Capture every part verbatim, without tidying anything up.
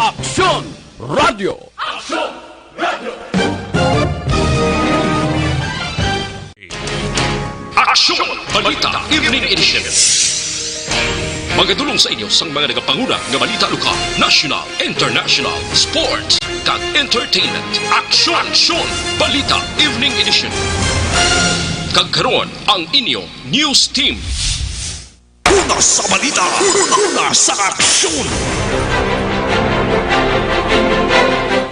Aksyon Radio. Aksyon Radio. Aksyon Balita Evening Edition. Magadulong sa inyo sang mga nagapanguna nga balita lokal, national, international, sports, kag entertainment. Aksyon! Aksyon! Balita Evening Edition. Kag karon, ang inyo news team. Una sa balita, una sa aksyon.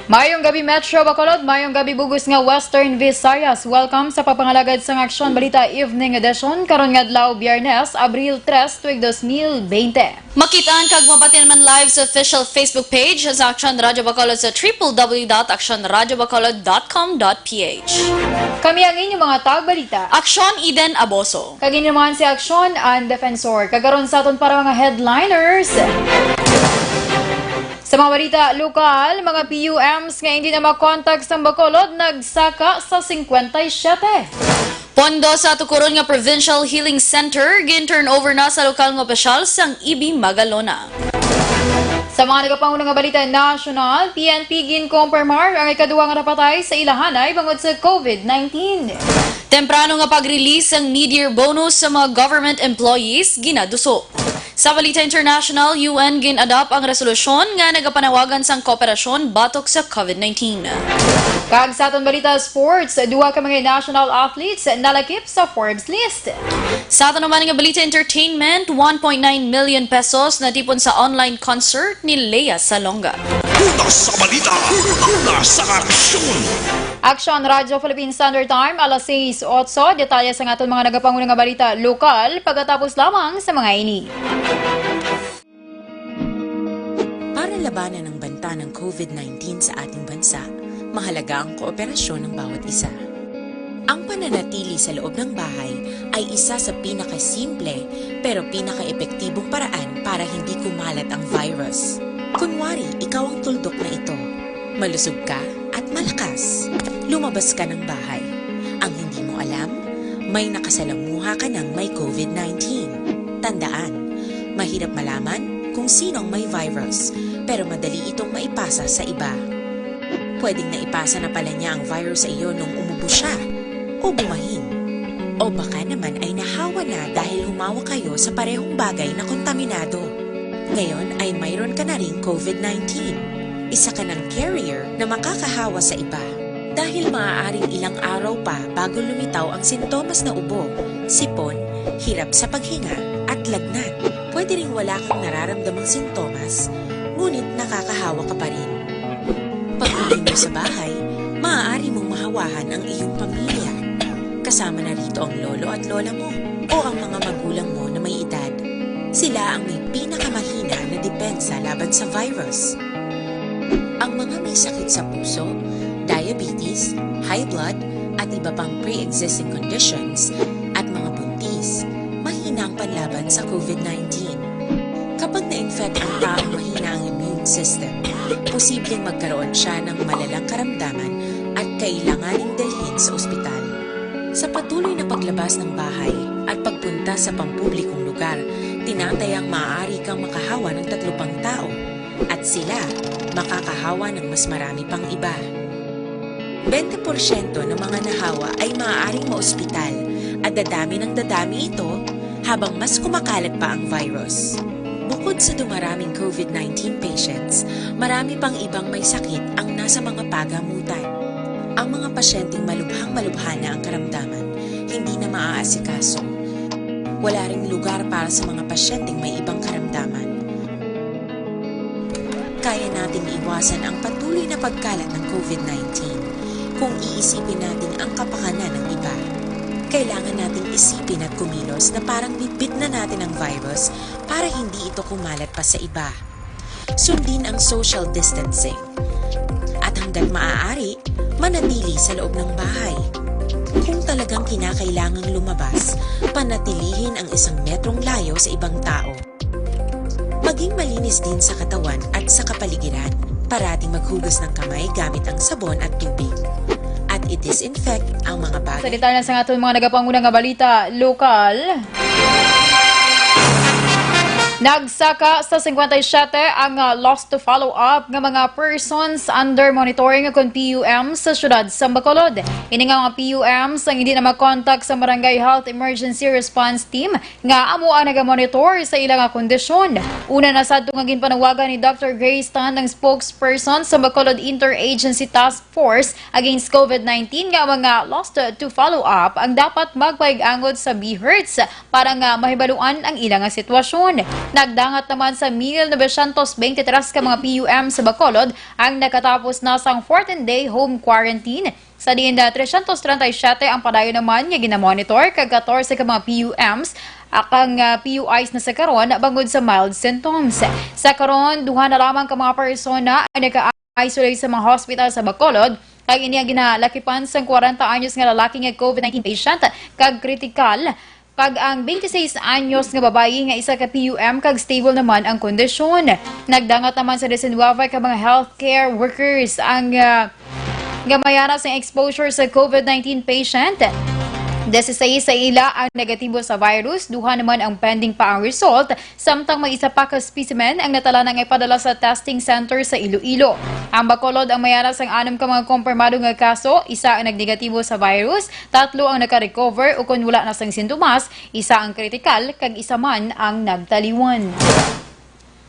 Mayong gabi, Metro Bacolod. Mayong gabi, bug-os nga Western Visayas. Welcome sa pagpangalagad sang Aksyon Balita Evening Edition karon nga adlaw, Biyernes, Abril tres, tuig dos mil bente. Makit-an kag mabatian man live sa official Facebook page sa Aksyon Radyo Bacolod sa triple w dot aksyon radyo bacolod dot com dot p h. Kami ang inyong mga tagbalita. Aksyon, Eden Aboso. Kag ini naman si Aksyon, ang defensor. Kag karon sa aton para mga headliners. Sa mga balita lokal, mga P U Ms nga hindi na makontak sa Bacolod nagsaka sa singkwenta y siyete. Pondo sa tukuron nga Provincial Healing Center gin-turnover na sa lokal nga opisyal sang E B Magalona. Sa mga nagapanguna nga balita nasyonal, P N P ginkompermar ang ikaduha nga napatay sa ilahanay bangod sa covid nineteen. Temprano nga pag-release sang mid-year bonus sa mga government employees ginaduso. Sa balita international, U N gin-adopt ang resolusyon nga nagapanawagan sang kooperasyon batok sa covid nineteen. Kag sa aton balita sports, duha ka mga national athletes nalakip sa Forbes list. Sa aton naman nga balita entertainment, one point nine million pesos natipon sa online concert ni Lea Salonga. Una sa balita, una sa aksyon. Aksyon Radyo Philippine Standard Time, alas sais otso. Detalye sa aton mga nagapanguna nga balita lokal pagkatapos lamang sa mga ini. Para labanan ang banta ng covid nineteen sa ating bansa, mahalaga ang kooperasyon ng bawat isa. Ang pananatili sa loob ng bahay ay isa sa pinakasimple pero pinakaepektibong paraan para hindi kumalat ang virus. Kunwari, ikaw ang tuldok na ito. Malusog ka at malakas. Lumabas ka ng bahay. Ang hindi mo alam, may nakasalamuha ka ng may covid nineteen. Tandaan, mahirap malaman kung sino ang may virus, pero madali itong maipasa sa iba. Pwedeng naipasa na pala niya ang virus sa iyo nung umubo siya o bumahin. O baka naman ay nahawa na dahil humawak kayo sa parehong bagay na kontaminado. Ngayon ay mayroon ka na ring covid nineteen. Isa ka ng carrier na makakahawa sa iba. Dahil maaaring ilang araw pa bago lumitaw ang sintomas na ubo, sipon, hirap sa paghinga, at lagnat. Pwede ring wala kang nararamdamang sintomas, ngunit nakakahawa ka pa rin. Pag-uwi mo sa bahay, maaari mong mahawahan ang iyong pamilya. Kasama na rito ang lolo at lola mo o ang mga magulang mo na may edad. Sila ang may pinakamahina na depensa laban sa virus. Ang mga may sakit sa puso, diabetes, high blood, at iba pang pre-existing conditions, at mga buntis, mahina ang panlaban sa covid nineteen. Kapag na-infect ang taong mahina ang immune system, posibleng magkaroon siya ng malalang karamdaman at kailanganing dalhin sa ospital. Sa patuloy na paglabas ng bahay at pagpunta sa pampublikong lugar, tinatayang maaari kang makahawa ng tatlo pang tao at sila makakahawa ng mas marami pang iba. Bente porsyento ng mga nahawa ay maaaring maospital at dadami ng dadami ito habang mas kumakalat pa ang virus. Bukod sa dumaraming covid nineteen patients, marami pang ibang may sakit ang nasa mga pagamutan. Ang mga pasyenteng malubhang-malubha na ang karamdaman, hindi na maaasikaso. Wala ring lugar para sa mga pasyenteng may ibang karamdaman. Kaya nating iwasan ang patuloy na pagkalat ng covid nineteen kung iisipin natin ang kapakanan ng iba. Kailangan nating isipin at kumilos na parang bitbit na natin ang virus para hindi ito kumalat pa sa iba. Sundin ang social distancing. At hanggat maaari, manatili sa loob ng bahay. Kung talagang kinakailangang lumabas, panatilihin ang isang metrong layo sa ibang tao. Maging malinis din sa katawan at sa kapaligiran. Parating maghugas ng kamay gamit ang sabon at tubig. At i-disinfect ang mga bagay. Sa detalye sa aton mga nagapanguna nga balita, lokal. Nagsaka sa singkwenta y siyete ang, ah, lost to follow-up nga mga persons under monitoring, kon P U M, sa siyudad sa Bacolod. Ini nga mga P U Ms ang hindi na makontak sa Barangay Health Emergency Response Team nga amo ang nagamonitor sa ila nga kondisyon. Una na sadto nga ginpanawagan ni Doctor Grace Tan, ang spokesperson sa Bacolod Interagency Task Force Against COVID nineteen, nga mga lost to follow-up ang dapat magpaig-angot sa BHERTs para nga mahibaluan ang ila nga sitwasyon. Nagdangat naman sa mil novecientos beintitrés ka mga P U M sa Bacolod ang nakatapos na sang fourteen-day home quarantine, sa diin na trescientos treinta y siete ang padayon naman nga ginamonitor, kag katorse ka mga P U Ms, ah, kang, ah, P U Is na sa karon bangod sa mild symptoms. Sa karon, duha na lamang ka mga persona ang naka-isolate sa mga hospital sa Bacolod, kag ini ang ginalakipan sang kwarenta anyos nga lalaki nga COVID nineteen patient kag kritikal, kag ang twenty-six anyos nga babayi nga isa ka P U M, kag stable naman ang kondisyon. Nagdangat naman sa diecinuebe ka mga healthcare workers ang, ah, nga may ara sang exposure sa COVID nineteen patient. Dieciséis sa ila ang negatibo sa virus, duha naman ang pending pa ang result, samtang may isa pa ka specimen ang natala na nga ipadala sa testing center sa Iloilo. Ang Bacolod ang may ara sang anom ka mga kompirmado nga kaso, isa ang nagnegatibo sa virus, tatlo ang naka-recover ukon wala na sang sintomas, isa ang kritikal, kag isa man ang nagtaliwan.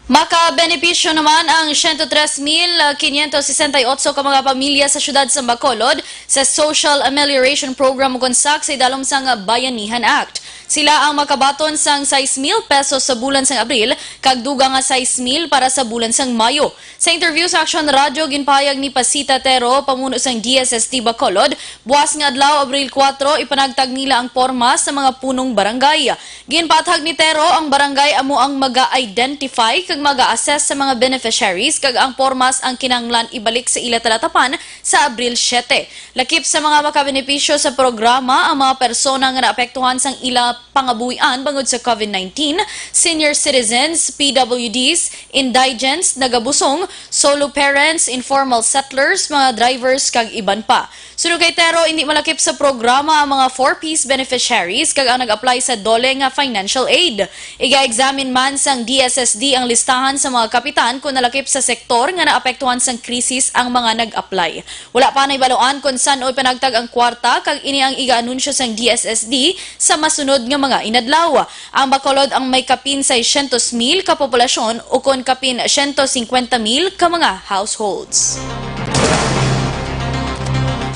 Makabenepisyo naman ang siyento tres mil quinientos sesenta y ocho ka mga pamilya sa siyudad sa Bacolod sa Social Amelioration Program, ukon SAC, sa idalom sang Bayanihan Act. Sila ang makabaton sang sais mil pesos sa bulan sang Abril, kag dugang nga sais mil para sa bulan sang Mayo. Sa interview sa Aksyon Radyo, ginpahayag ni Pasita Tero, pamuno sang D S S D Bacolod, buas nga adlaw, Abril kuwatro, ipanagtag nila ang porma sa mga punong barangay. Ginpaathag ni Tero, ang barangay amo ang maga-identify kag maga-assess sa mga beneficiaries, kag ang pormas ang kinahanglan ibalik sa ila talatapan sa Abril siete. Lakip sa mga makabenepisyo sa programa ang mga persona nga naapektuhan sang ila pangabuhian bangod sa COVID nineteen, senior citizens, P W Ds, indigents, nagabusong, solo parents, informal settlers, mga drivers, kag iban pa. Suno kay Tero, indi malakip sa programa ang mga four Ps beneficiaries kag ang nag-apply sa DOLE nga financial aid. Iga-examine man sang D S S D ang listahan sa mga kapitan kon nalakip sa sektor nga naapektuhan sang krisis ang mga nag-apply. Wala pa nahibaluan kon san-o ipanagtag ang kwarta, kag ini ang iga-anunsyo sang D S S D sa masunod nga mga inadlaw. Ang Bacolod ang may kapin seiscientos mil ka populasyon, ukon kapin siyento singkwenta mil ka mga households.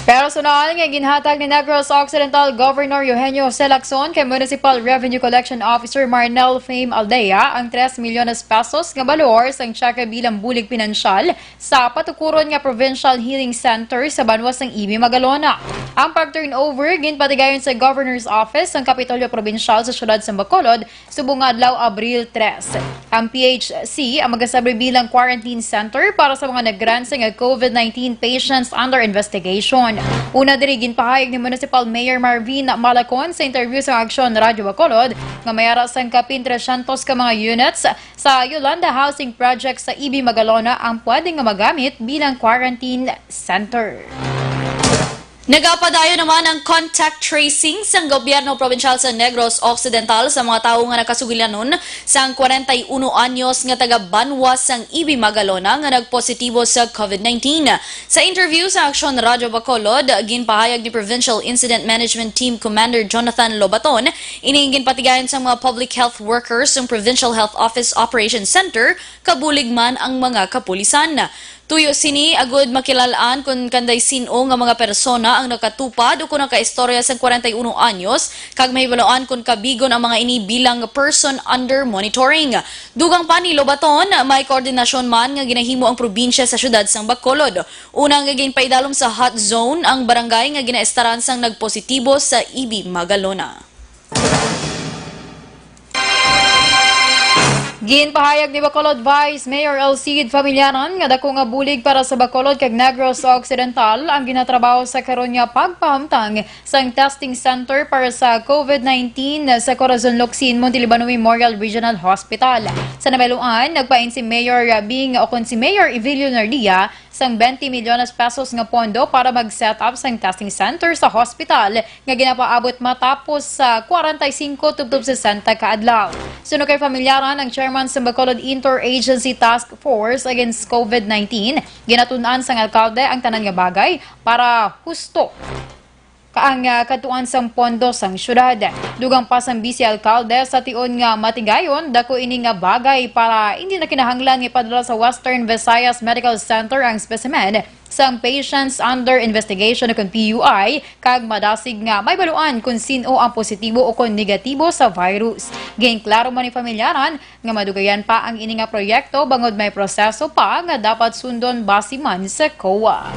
Personal nga ginhatag ni Negros Occidental Governor Eugenio Jose Lacson kay Municipal Revenue Collection Officer Marnel Fame Aldea ang tres milyones pesos nga balor sang tseke bilang bulig pinansyal sa patukuron nga Provincial Healing Center sa banwa sang Ibi, Magalona. Ang pag-turnover ginpatigayon sa Governor's Office sang Kapitolyo Probinsyal sa siyudad sa Bacolod subong nga adlaw, Abril tres. Ang P H C ang magasabri bilang quarantine center para sa mga nag-grant sang COVID nineteen patients under investigation. Una diri, ginpahayag ni Municipal Mayor Marvin Malacon sa interview sa Aksyon Radyo Bacolod nga may ara sang kapin trescientos ka mga units sa Yolanda Housing Project sa Ibi, Magalona ang pwede nga magamit bilang quarantine center. Nagapadayon naman ang contact tracing sang gobyerno probinsyal sa Negros Occidental sa mga tawo nga nakasugilanon sang kwarenta y uno anyos nga taga banwa sang Ibi, Magalona nga nagpositibo sa COVID nineteen. Sa interview sa Aksyon Radyo Bacolod, ginpahayag ni Provincial Incident Management Team Commander Jonathan Lobaton, ini ang ginpatigayon sang mga public health workers sang Provincial Health Office Operations Center, kabulig man ang mga kapulisan. Tuyo sini agud makilal-an kon kanday sin-o nga mga persona ang nakatupad o kon nakaistorya sang kwarenta y uno anyos, kag mahibaluan kon kabigon ang mga ini bilang person under monitoring. Dugang pa ni Lobaton, may koordinasyon man nga ginahimo ang probinsya sa siyudad sang Bacolod. Una nga ginpaidalom sa hot zone ang barangay nga ginaestaran sang nagpositibo sa Ibi, Magalona. Ginpahayag ni Bacolod Vice Mayor Elcid Familiaran nga dako nga bulig para sa Bacolod kag Negros Occidental ang ginatrabaho sa karon nga pagpahamtang sang testing center para sa COVID nineteen sa Corazon Locsin Montelibano Memorial Regional Hospital. Sa nabailoan, nagpain si Mayor Bing, o kon si Mayor Evilio Nardia, sang twenty milyones pesos nga pondo para mag-set up sang testing center sa hospital nga ginapaabot matapos sa kwarenta y singko tubtob sesenta ka adlaw. Suno kay Familiaran, ang chairman Chairman sa Bacolod Interagency Task Force Against COVID nineteen, ginatun-an sang alkalde ang tanan nga bagay para husto ka ang, ah, katuan sang pondo sang syudad. Dugang pa sang Vice Alkalde, sa tion nga matigayon, dako ini nga bagay para hindi na kinahanglan nga ipadala sa Western Visayas Medical Center ang specimen sang patients under investigation o kon P U I, kag madasig nga mahibaluan kon sin-o ang positibo o kon negatibo sa virus. Ginklaro man ni Familyaran nga madugayan pa ang ini nga proyekto bangod may proseso pa nga dapat sundon basi man sa COA.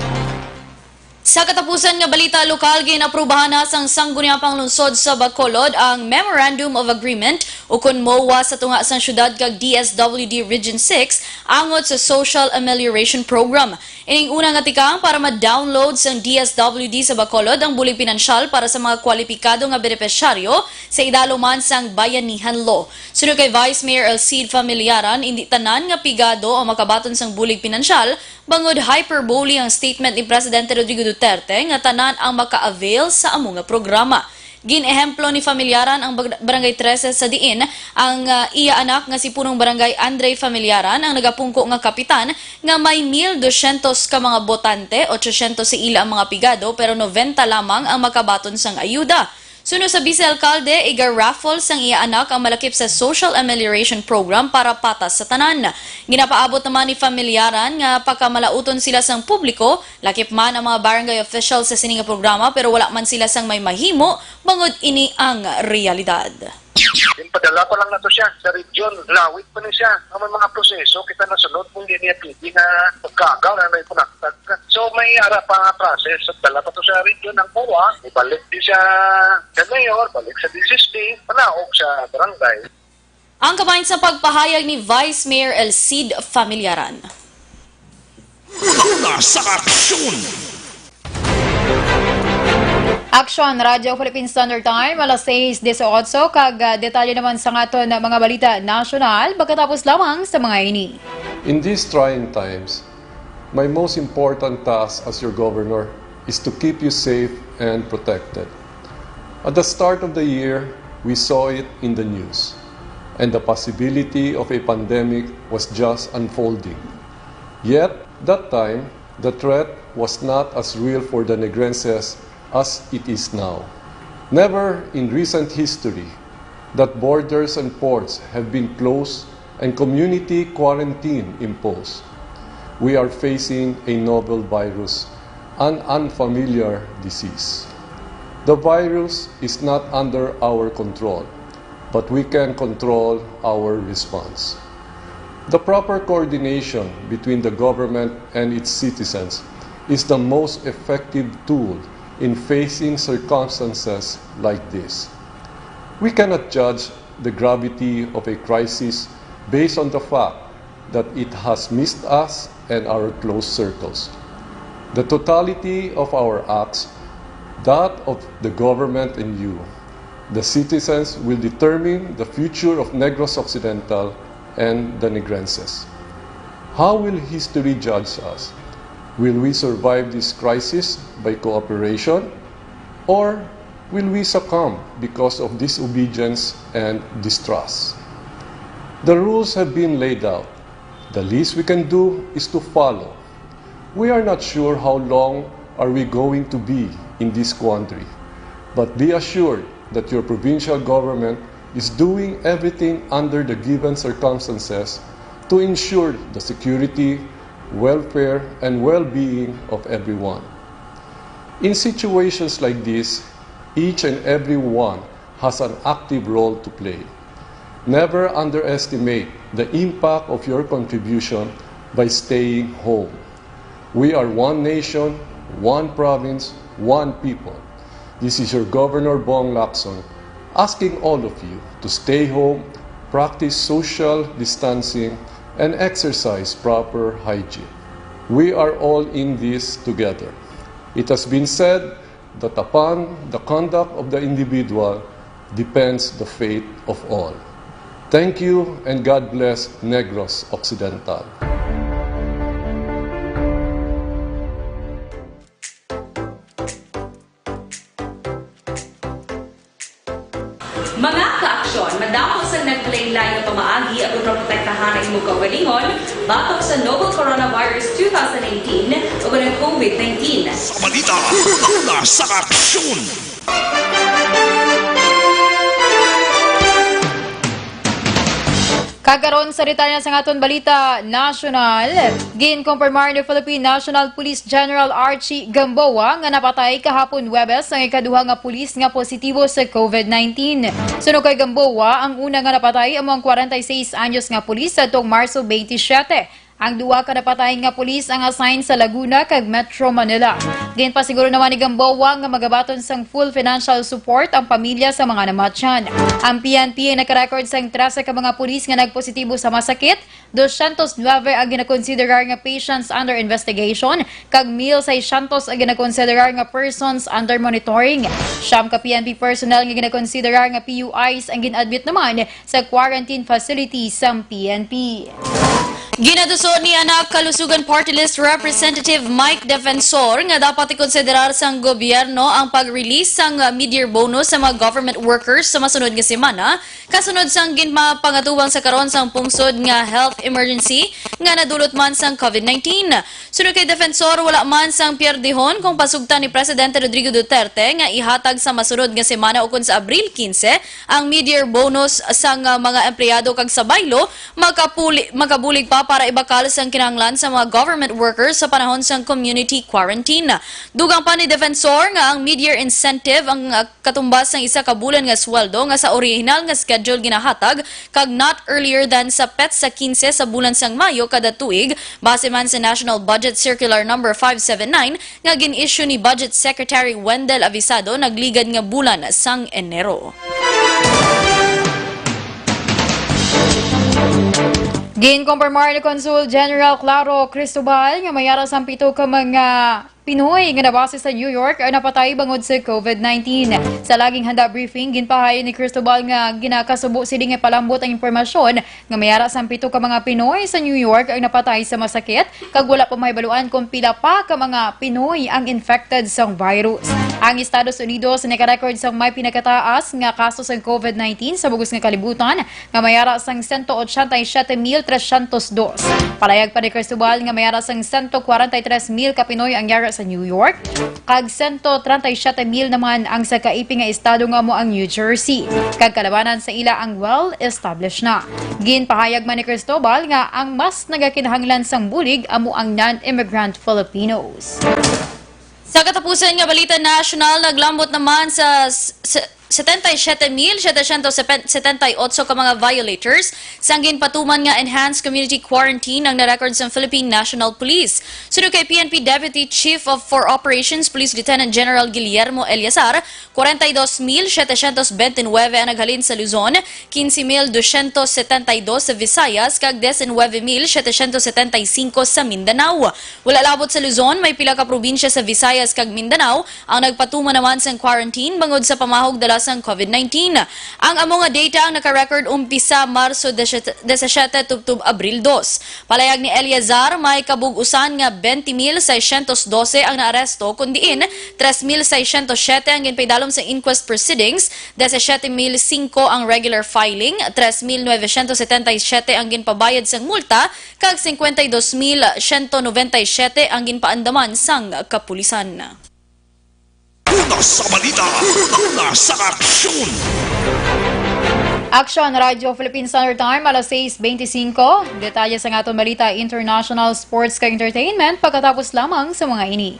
Sa katapusan nga balita lokal, ginaprubahan na sang Sangguniang Panglungsod sa Bacolod ang Memorandum of Agreement, ukon MOA, sa tunga sang syudad kag D S W D Region six angot sa Social Amelioration Program. Ining una nga tikang para ma-download sang D S W D sa Bacolod ang bulig pinansyal para sa mga kwalipikado nga benepisyaryo sa idalom man sang Bayanihan Law. Suno kay Vice Mayor Elcid Familiaran, indi tanan nga pigado ang makabaton sang bulig pinansyal, bangod hyperbole ang statement ni Presidente Rodrigo Duterte nga tanan ang maka-avail sa amo nga programa. Gin-ehemplo ni Familiaran ang bag-, Barangay trese, sa diin ang, ah, iya anak nga si Punong Barangay Andre Familiaran ang nagapungko nga kapitan nga may mil dosyentos ka mga botante, ochosyentos sa ila ang mga pigado, pero nobenta lamang ang makabaton sang ayuda. Suno sa Vice Alkalde, iga-raffle sang iya anak ang malakip sa Social Amelioration Program para patas sa tanan. Ginapaabot naman ni Familiaran nga pakamalauton sila sang publiko, lakip man ang mga barangay officials sa sini nga programa, pero wala man sila sang may mahimo bangod ini ang realidad. Ginpadala pa lang nato siya sa region. Lawig pa ni siya. Ang may mga proseso kita nasunod kung di niya pwede nga pagkagaw na may panaktak. So, may ara pa nga process. So, dala pa to sa region ang COA. Ibalik di siya sa mayor, balik sa D S S P, panaog sa barangay. Ang kabahin sa pagpahayag ni Vice Mayor Elcid Familiaran. Una sa aksyon! Aksyon, Radyo Philippine Standard Time, alas sais dieciocho, kag, ah, detalye naman sa aton mga balita nasyonal pagkatapos lamang sa mga ini. In these trying times, my most important task as your governor is to keep you safe and protected. At the start of the year, we saw it in the news, and the possibility of a pandemic was just unfolding. Yet, that time, the threat was not as real for the Negrenses as it is now. Never in recent history that borders and ports have been closed and community quarantine imposed. We are facing a novel virus, an unfamiliar disease. The virus is not under our control, but we can control our response. The proper coordination between the government and its citizens is the most effective tool in facing circumstances like this. We cannot judge the gravity of a crisis based on the fact that it has missed us and our close circles. The totality of our acts, that of the government and you, the citizens, will determine the future of Negros Occidental and the Negrenses. How will history judge us? Will we survive this crisis by cooperation, or will we succumb because of disobedience and distrust? The rules have been laid out. The least we can do is to follow. We are not sure how long are we going to be in this quandary, but be assured that your provincial government is doing everything under the given circumstances to ensure the security, welfare, and well-being of everyone. In situations like this, each and every one has an active role to play. Never underestimate the impact of your contribution by staying home. We are one nation, one province, one people. This is your Governor Bong Lacson asking all of you to stay home, practice social distancing, and exercise proper hygiene. We are all in this together. It has been said that upon the conduct of the individual depends the fate of all. Thank you and God bless Negros Occidental. Mga ka-aksyon, madamo sang naglain-lain nga pamaagi aron maprotektahan ang imong kaugalingon batok sa novel coronavirus two thousand nineteen o ang COVID nineteen. Sa balita, una sa aksyon. Kag karon sa detalye sang aton balita nasyonal, ginkumpirmar ni Philippine National Police General Archie Gamboa nga napatay kahapon Huwebes ang ikaduha nga pulis nga positibo sa COVID nineteen. Suno kay Gamboa, ang una nga napatay amo ang kwarenta y seis anyos nga pulis sadtong Marso twenty-seven. Ang duha ka napatay nga pulis ang assign sa Laguna kag Metro Manila. Ginpasiguro naman ni Gamboa nga magabaton sang full financial support ang pamilya sa mga namatyan. Ang P N P ang nakarecord sang trese ka mga pulis nga nagpositibo sa masakit, dosyentos nuebe ang ginakonsiderar nga patients under investigation, kag mil seiscientos ang ginakonsiderar nga persons under monitoring. Siyam ka P N P personnel nga ginakonsiderar nga P U Is ang gin-admit naman sa quarantine facility sang P N P. Ginaduso ni Anak Kalusugan Party List Representative Mike Defensor nga dapat ikonsiderar sang gobyerno ang pag-release sang, uh, mid-year bonus sa mga government workers sa masunod nga semana, kasunod sang ginmapangatuwang sa karon sang pungsod nga health emergency nga nadulot man sang COVID nineteen. Suno kay Defensor, wala man sang pierdihon kung pasugtan ni Presidente Rodrigo Duterte nga ihatag sa masunod nga semana ukon sa Abril quince ang mid-year bonus sang, uh, mga empleyado kag sa baylo, makapuli-, makabulig pa para ibakal sang kinahanglan sa mga government workers sa panahon sang community quarantine. Dugang pa ni Defensor nga ang mid-year incentive ang, uh, katumbas sang isa ka bulan nga sweldo nga sa orihinal nga schedule ginahatag kag not earlier than sa petsa quince sa bulan sang Mayo kada tuig, base man sa National Budget Circular Number five seven nine nga gin-issue ni Budget Secretary Wendell Avisado nagligad nga bulan sang Enero. Ginkumpirmar ni Consul General Claro Cristobal nga may ara sang pito ka mga Pinoy nga nabase sa New York ang napatay bangod sa COVID nineteen. Sa laging handa briefing, ginpahayag ni Cristobal nga ginakasubo sini nga ipalambot ang impormasyon nga may ara sang pito ka mga Pinoy sa New York ang napatay sa masakit, kag wala pa mahibaluan kon pila pa ka mga Pinoy ang infected sang virus. Ang Estados Unidos nakarecord sang may pinakataas nga kaso sang COVID nineteen sa bug-os nga kalibutan, nga may ara sang sento ochenta y siete mil trescientos dos. Palayag pa ni Cristobal nga may ara sang sento kwarenta y tres mil ka Pinoy ang yara sa New York, kag sento treinta y siete mil naman ang sa kaiping nga estado nga amo ang New Jersey, kag kalabanan sa ila ang well-established na. Ginpahayag man ni Cristobal nga ang mas nagakinahanglan sang bulig amo ang non-immigrant Filipinos. Sa katapusan nga balita nasyonal, naglambot naman sa s-, s-, setenta y siete mil setecientos setenta y ocho ka mga violators sang ginpatuman nga enhanced community quarantine ang na-record sa Philippine National Police. Suno kay P N P Deputy Chief of, for Operations, Police Lieutenant General Guillermo Eleazar, kwarenta y dos mil setecientos benti nuebe ang naghalin sa Luzon, quince mil doscientos setenta y dos sa Visayas, kag diecinuebe mil setecientos setenta y cinco sa Mindanao. Wala labot sa Luzon, may pila ka probinsya sa Visayas kag Mindanao ang nagpatuman naman sang quarantine bangod sa pamahog dala sang COVID nineteen. Ang amo nga data ang naka-record umpisa Marso disisyete tubtob Abril dos. Palayag ni Eleazar, may kabug-usan nga twenty mil seiscientos doce ang naaresto, kun diin tres mil seiscientos siete ang ginpaidalom sa inquest proceedings, diecisiete mil cinco ang regular filing, tres mil novecientos setenta y siete ang ginpabayad sang multa, kag cincuenta y dos mil ciento noventa y siete ang ginpaandaman sang kapulisan. Una sa balita, una sa aksyon. Aksyon, Radyo Philippine Standard Time, alas sais benti singko. Detalye sa aton balita, international, sports, kag entertainment pagkatapos lamang sa mga ini.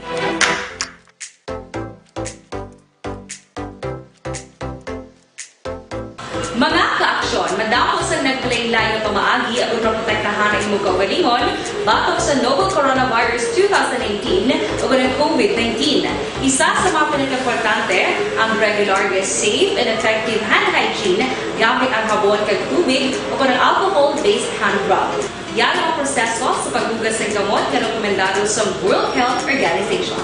Mga ka-aksyon, madamo sang naglain-lain nga pamaagi aron maprotektahan ang imong kaugalingon batok sa novel coronavirus two thousand nineteen o ang COVID nineteen. Isa sa mga pinakaimportante, ang regular nga safe and effective hand hygiene gamit ang habon kag tubig o ang alcohol-based hand rub. Yara ang proseso sa paghugas sang kamot nga rekomendado sa World Health Organization.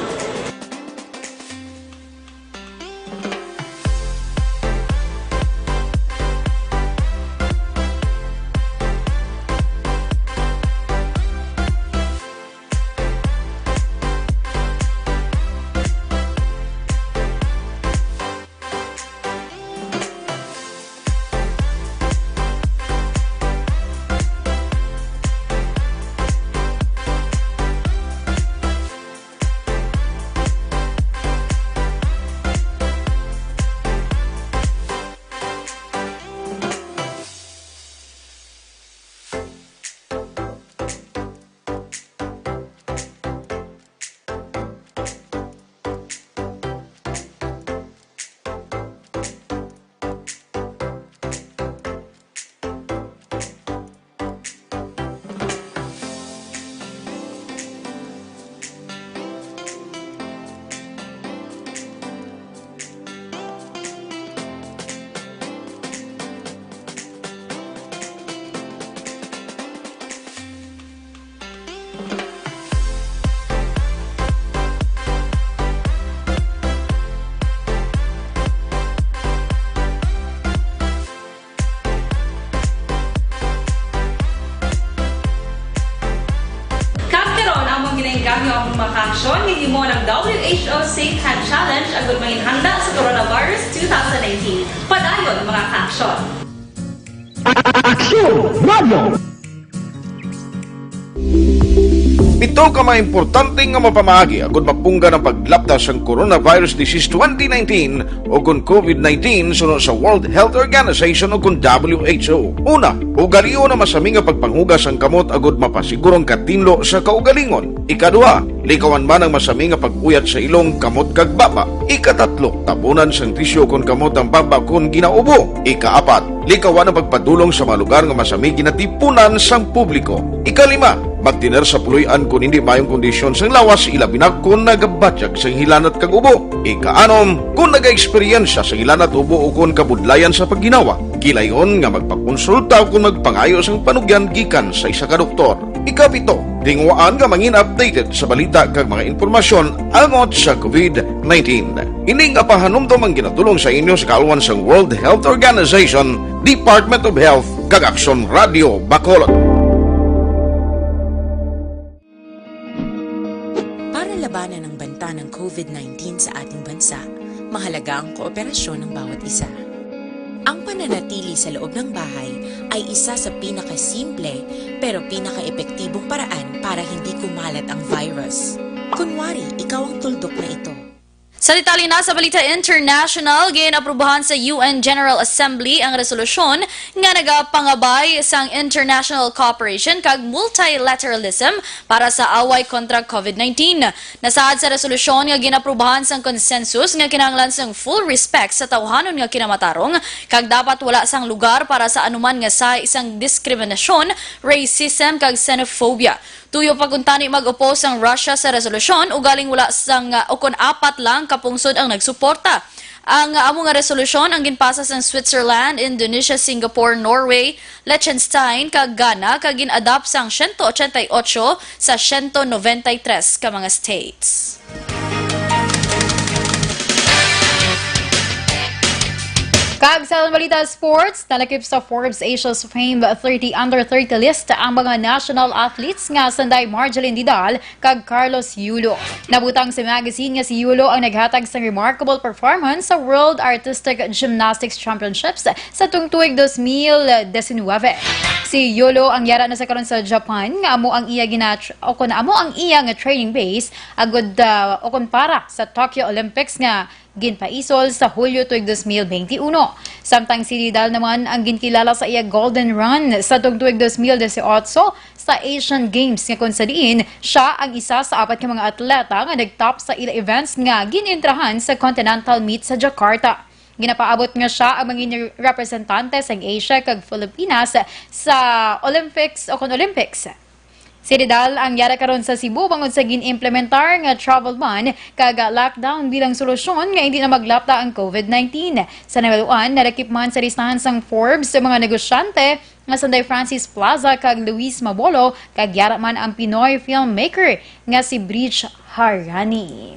Ang among mga kaaksyon, gihimo ng W H O Safe Hand Challenge agud manginhanda sa Coronavirus two thousand nineteen. Padayon, mga kaaksyon. Aksyon Radio! Pito ka mga importante nga mapamaagi agud mapunggan ang paglapta sang coronavirus disease twenty nineteen o kon COVID nineteen suno sa World Health Organization o kon W H O. Una, ugalion ang masami nga pagpanghugas sang kamot agud mapasiguro ang katinlo sa kaugalingon. Ikaduha, likawan man ang masami nga pag-uyat sa ilong, kamot, kag baba. Ikatatlo, tabunan sang tisyu kon kamot ang baba kon ginaubo. Ikaapat, likawan ang pagpadulong sa mga lugar nga masami ginatipunan sang publiko. Ikalima, magtener sa puloy-an kon hindi maayong kondisyon sang lawas, ilabi na kon nagabatyag sang hilanat kag ubo. Ikaanom, kon nagaeksperyensya sa hilanat, ubo, o kon kabudlayan sa pagginawa, gilayon nga magpakonsulta o kon magpangayo sang panugyan gikan sa isa ka doktor. Ikapito, tinguhaan nga mangin updated sa balita kag mga impormasyon angot sa COVID nineteen. Ini nga pahanumdom ang ginadul-ong sa inyo sa kaalwan sang World Health Organization, Department of Health, kag Aksyon Radio Bacolod. Para labanan ang banta ng COVID nineteen sa ating bansa, mahalaga ang kooperasyon ng bawat isa. Ang pananatili sa loob ng bahay ay isa sa pinakasimple pero pinakaepektibong paraan para hindi kumalat ang virus. Kunwari, ikaw ang tuldok na ito. Sa detalye na sa balita international, ginaprubahan sa U N General Assembly ang resolusyon nga nagapangabay sang international cooperation kag multilateralism para sa away kontra COVID nineteen. Nasaad sa resolusyon nga ginaprubahan sang consensus nga kinahanglan sang full respect sa tawhanon nga kinamatarong kag dapat wala sang lugar para sa anuman nga sahi sang diskriminasyon, racism, kag xenophobia. Tuyo pa kuntani mag-oppose ang Russia sa resolusyon, ugaling wala sang, uh, ukon apat lang ka pungsod ang nagsuporta. Ang, uh, amo nga resolusyon ang ginpasa sang Switzerland, Indonesia, Singapore, Norway, Liechtenstein, kag Ghana, kag gin-adopt sang siyento ochenta y ocho sa siyento noventa y tres ka mga states. Kag sa balita sports, nalakip sa Forbes Asia's Fame thirty under thirty list ang mga national athletes nga sanday Marjeline Didal kag Carlos Yulo. Nabutang sa magazine nga si Yulo ang naghatag sang remarkable performance sa World Artistic Gymnastics Championships sa tuong tuig dos mil disinwebe. Si Yulo ang yara na sa karon sa Japan, nga amo ang iya gina-, o kon amo ang iya nga training base, agud, ah, o kon para sa Tokyo Olympics nga ginpaisol sa Hulyo tuig dos mil benti uno. Samtang si Didal naman ang ginkilala sa iya Golden Run sa tuong tuig dos mil disiotso sa Asian Games, nga kon sa diin siya ang isa sa apat ka mga atleta nga nag-top sa ila events nga gin-entrahan sa Continental Meet sa Jakarta. Ginapaabot nga siya ang mangin representante sang Asia kag Pilipinas sa Olympics o kon Olympics. Si Didal ang yara karon sa Cebu bangod sa gin-implementar nga travel ban kag lockdown bilang solusyon nga hindi na maglapta ang COVID nineteen. Sa nahibaluan, nalakip man sa listahan sang Forbes sa mga negosyante nga sanday Francis Plaza kag Luis Mabolo, kag yara man ang Pinoy filmmaker nga si Bridge Harani.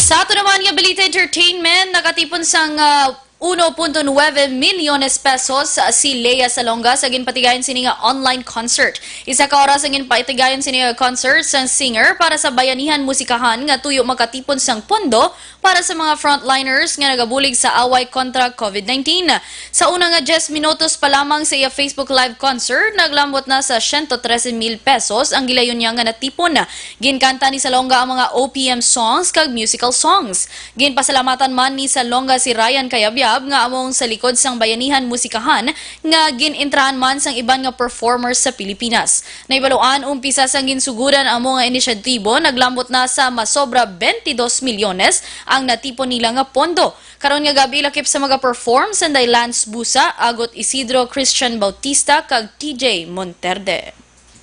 Sa ato naman nga balita entertainment, nakatipon sang, ah, uno punto nuebe milyones pesos si Lea Salonga sa ginpatigayon sini nga online concert. Isa ka oras ang ginpatigayon sini nga concert sang singer para sa bayanihan musikahan nga tuyo makatipon sang pondo para sa mga frontliners nga nagabulig sa away kontra COVID nineteen. Sa una nga diyes minutos pa lamang sa iya Facebook Live concert, naglambot na sa siyento trese mil pesos ang gilayon niya nga natipon. Ginkanta ni Salonga ang mga O P M songs kag musical songs. Ginpasalamatan man ni Salonga si Ryan Cayabyab nga amo ang sa likod sang bayanihan musikahan nga gin-entrahan man sang iban nga performers sa Pilipinas. Nahibaluan, umpisa sang ginsuguran amo nga inisyatibo, naglambot na sa masobra twenty-dos milyones ang natipon nila nga pondo. Karon nga gab-i, lakip sa mga perform sanday Lance Busa, Agot Isidro, Christian Bautista, kag T J Monterde.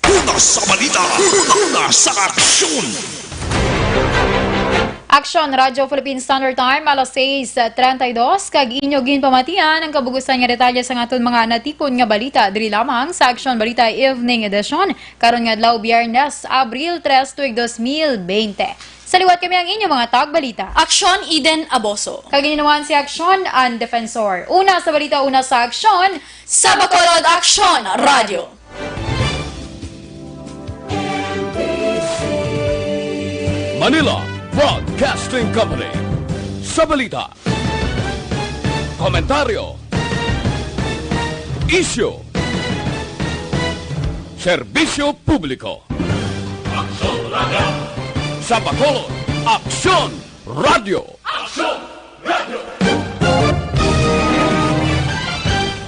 Una sa balita, una sa aksyon. Aksyon, Radyo Philippine Standard Time, alas sais treinta y dos, kag inyo ginpamatian ang kabug-usan nga detalye sang aton mga natipon nga balita diri lamang sa Aksyon Balita Evening Edition, karon nga adlaw, Biyernes, Abril tres, tuig dos mil bente. Sa liwat, kami ang inyo mga tagbalita. Aksyon, Eden Aboso. Kag inyo naman si Aksyon, ang Defensor. Una sa balita, una sa aksyon, sa Bacolod Aksyon Radyo. Manila Broadcasting Company. Sa balita, komentaryo, isyu, serbisyo publiko. Aksyon Radio. Sa Bacolod, Aksyon Radio. Aksyon Radio.